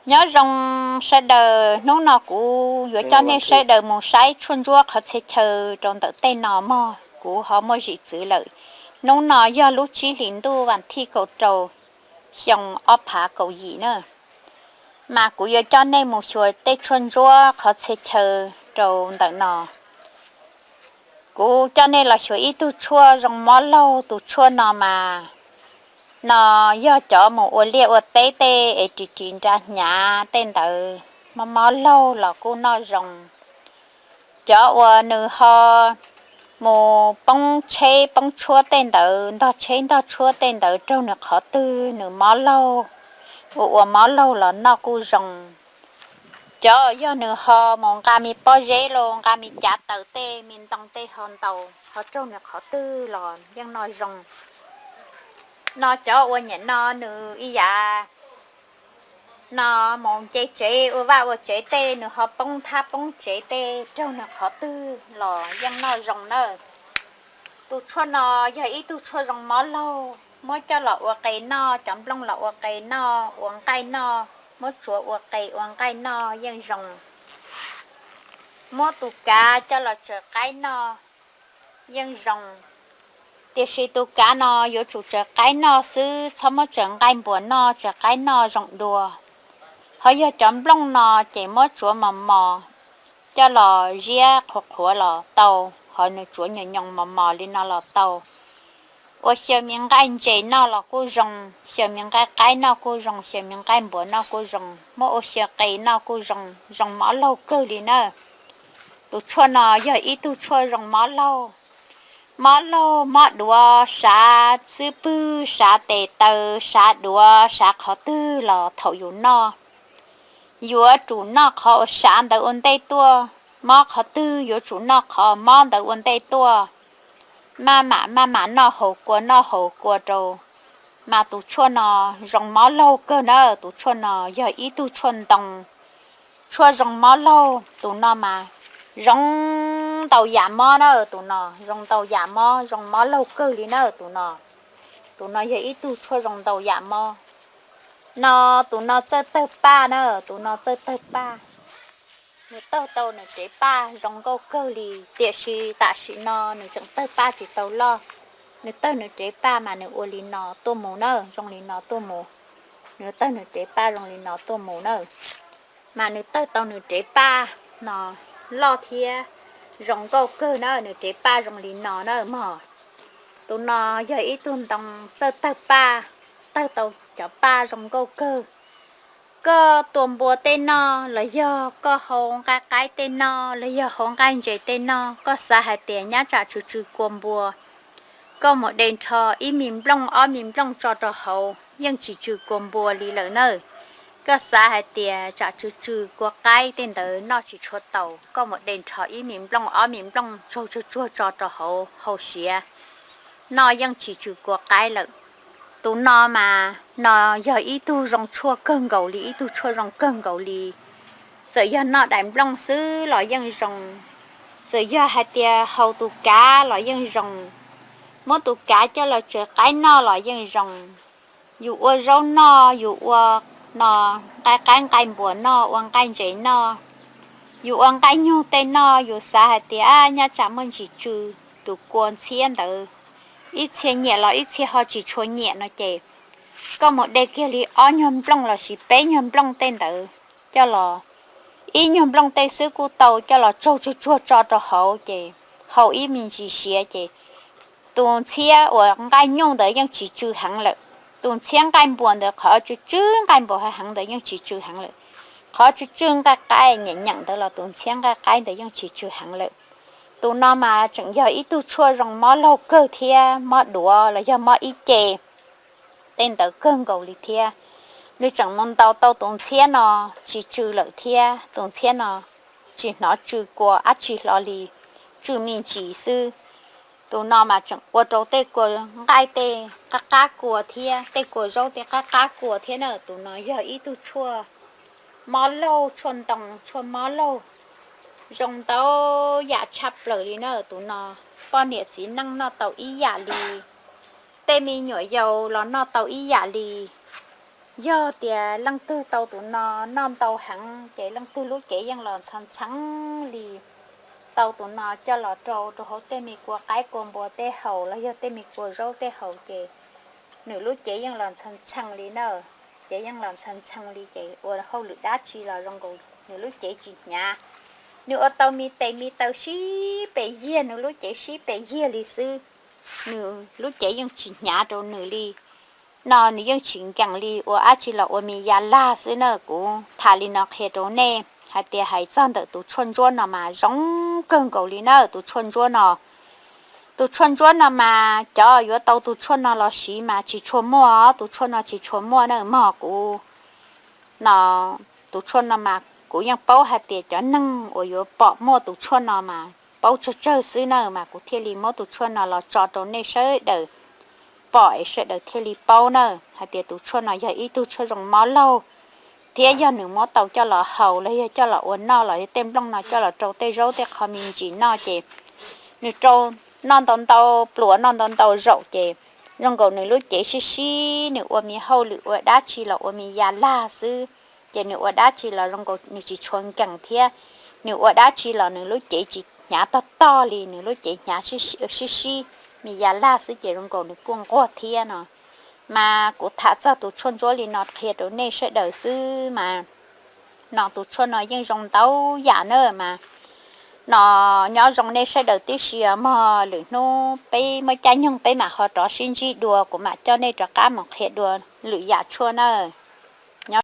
Nyob zoo sawv daws, hnub no kuv yuav coj nej sawv daws mus saib tshuaj ntsuab qhov txhia chaw rau ntawm tej no mog. Kuv ho muaj zim txwv lawm. Hnub no yog lub tsib hlis ntuj vas thib kaum rau, xyoo ob phav kaum yim na, mas kuv yuav coj nej mus xyuas tej tshuaj ntsuab qhov txhia chaw rau ntawm no. Kuv coj nej los xyuas ib tug tshuaj zoo mob laug. Tus tshuaj no mas, no yog cov mus ua liaj ua teb tej es ris ris nra hnyav tej ntawd, mob mob laug los kuj noj zoo. Cov uas nws ho mus poob tsheb poob tshuab tej ntawd, ntog tsheb ntog tshuab tej ntawd, raug nws qhov twg nws mob laug, ua ua mob laug los noj kuj zoo. Cov yog nws ho mus nqa me pob zeb los nqa me cav taws tej me ntoo tej ho ntaus ho raug nws qhov twg los yeej noj zoo. No cov ua nyam no nws ib yam no mus nce tsev ua vaj ua tsev tej, nws ho poob thab poob tsev tej, raug nws qhov twg los yeej noj zoo na. Tus tshuaj no yog ib tug tshuaj zoo mob laug, muab coj los ua qe noj, cov nplooj los ua qe noj, ua nqaij noj, muab tsuav ua qe ua nqaij noj yeej zoo. Muab tus kav coj los tsaws qaib noj yeej zoo. Tiam sis tus kav no yuav tsum tsaws qaib noj xwb, txhob muab tsaws nqaij npuas noj, tsaws qaib noj zoo dua. Ho yog cov nplooj no ces muab tsuav mos mos, coj los ziab qhuav qhuav los tau, ho nws tsuav nyoos nyoos mos mos li no los tau. Ua xyaw me nqaij ntses noj los kuj zoo, xyaw me nqaij qaib noj kuj zoo, xyaw me nqaij npuas noj kuj zoo, muab ua xyaw qe noj kuj zoo, zoo mob laug kawg li na. Tus tshuaj no yog ib tug tshuaj zoo mob laug. Mob laug mob duav, sav xub pwg, sav tes taw, sav duav, sav qhov twg los thaum yus noj, yuav tsum noj qhov uas sav ntawd ua ntej tuaj. Mob qhov twg yuav tsum noj qhov mob ntawd ua ntej tuaj. Maj mam maj mam noj haus kua, noj haus kua rau. Mas tus tshuaj no zoo mob laug kawg na. Tus tshuaj no yog ib tug tshuaj ntoo, tshuaj zoo mob laug. Tus no mas zoo ntau yam mob na. Tus no zoo ntau yam mob, zoo mob laug kawg li na tus no. Tus no yog ib tug tshuaj zoo ntau yam mob. No, tus no txawj tawg paj na, tus no txawj tawg paj. Nws tawg tau nws rev paj zoo nkauj kawg li, tiam sis tam sim no nws tseem tawg paj tsis tau loj. Nws tawg nws rev paj mas nws ua li no tuaj mus na, zoo li no tuaj mus. Nws tawg nws rev paj zoo li no tuaj mus na. Mas nws tawg tau nws rev paj no loj thiab zoo nkauj kawg na, nws rev paj zoo li no na mog. Tus no yog ib tug ntoo txawj tawg paj, tawg tau cov paj zoo nkauj kawg. Koj tua npua tej noj los yog koj hau nqaij qaib tej noj los yog hau nqaij ntses tej noj, koj xav hais tias nyab tsam tsw tsw kua npua, koj mus de nrho ib me nplooj ob me nplooj tso rau hauv yeej tsis tsw kua npua li lawm na. Koj xav hais tias tsam tsw tsw kua qaib tej ntawd noj tsis tshua tau, koj mus de nrho ib me nplooj ob me nplooj tsaug tsuag tsuag tso rau hauv hau siav, noj yeej tsis tsw kua qaib lawm. Tus no mas no yog ib tug zoo tshuaj kawg nkaus li, ib tug tshuaj zoo kawg nkaus li. Txawm yog noj daim nplooj xwb los yeej zoo, txawm yog hais tias haus tus kav los yeej zoo. Muab tus kav coj los tsaws qaib noj los yeej zoo. Yus ua zaub noj, yus ua no nqaij qaib nqaij npuas noj, ua nqaij ntses noj, yus ua nqaij nyug tej noj, yus xav hais tias nyab tsam muaj ntsis tsw tus kua ntxhiab ntawd, ib txhia nyiam los ib txhia ho tsis tshua nyiam no ces koj mus de kiag li ob nyuag nplooj lossis peb nyuag nplooj tej ntawd coj los, ib nyuag nplooj tej xwb kuj tau, coj los tsaug tsuag tsuag tso rau hauv ces hau ib me ntsis siav ces tus ntxhiab uas nqaij nyuj ntawd yeej tsis tsw heev lawm. Tus ntxhiab nqaij npuas ntawd qhov tsw tsw nqaij npuas heev ntawd yeej tsis tsw heev lawm. Qhov tsw tsw nqaij qaib nyeem nyeem ntawd los tus ntxhiab nqaij qaib ntawd yeej tsis tsw heev lawm. Tus no mas tseem yog ib tug tshuaj zoo mob laug kawg thiab mob duav los yog mob ib ce tej ntawd kawg nkaus li thiab. Nws tseem mus ntaus tau tus ntxhiab no tsis tsw lawm thiab, tus ntxhiab no tsis hnov tsw kua dab tsi hlo li, tsw me ntsis xwb. Tus no mas tseem ua rau tej kua nqaij tej qab qab kua thiab tej kua zaub tej qab qab kua thiab na. Tus no yog ib tug tshuaj mob laug, tshuaj ntoo, tshuaj mob laug, zoo ntau yam tshaj plaws li na. Tus no poj niam txiv neej noj tau ib yam li, tej me nyuam yaus los noj tau ib yam li. Yog tias leej twg tau tus no noj ntau heev ces leej twg lub cev yeej los ntxhee ntxhee li. Tau tus no coj los rau rau hauv tej me kua qaib kua npua tej haus los yog tej me kua zaub tej haus ces nws lub cev yeej los ntxhee ntxhee li na. Cev yeej los ntxhee ntxhee li ces ua hauj lwm dab tsi los zoo nkaus nws lub cev tsis hnyav. Nws ua tau me tes me taw sib pes yiag, nws lub cev sib pes yiag li xwb, nws lub cev yeej tsis hnyav rau nws li. No nws yeej tsis nkees li, ua dab tsi los ua me ya lag xwb na. Kuv tham li no qhia rau nej hais tias hais txog ntawm tus tshuaj ntsuab no mas zoo kawg nkaus li na. Tus tshuaj ntsuab no, tus tshuaj ntsuab no mas cov yuav tau tus tshuaj no los siv mas tsis tshua muaj, tus tshuaj no tsis tshua muaj na mog. Kuv no, tus tshuaj no mas kuv yeej paub hais tias cov neeg uas yuav pom muaj tus tshuaj no mas paub tsawg tsawg xwb na, mas kuv thiaj li muab tus tshuaj no los tso rau nej sawv daws pom es sawv daws thiaj li paub na, hais tias tus tshuaj no yog ib tug tshuaj zoo mob laug, thiab yog nws muab tau coj los haus los yog coj los ua noj los yog tej nplooj no coj los rau tej zaub tej qho me ntsis noj ces nws rau noj ntau ntau pluas noj ntau ntau zaum ces zoo nkaus nws lub cev sib sib, nws ua me hauj lwm ua dab tsi los ua me ya lag xwb. Ces nws ua dab tsi los zoo nkaus nws tsis tshua nkees thiab, nws ua dab tsi los nws lub cev tsis hnyav tog tog li, nws lub cev hnyav sib sib me ya lag xwb ces zoo nkaus nws kuj nquag thiab no. Mas kuv tham txog tus tshuaj ntsuab li no qhia rau nej sawv daws xwb mas, no tus tshuaj no yeej zoo ntau yam na mas, no nyob zoo nej sawv daws tib si os mog. Lwm hnub peb muaj caij nyoog peb mam ho rov sib ntsib dua, kuv mam coj nej rov qab mus qhia dua lwm yam tshuaj na.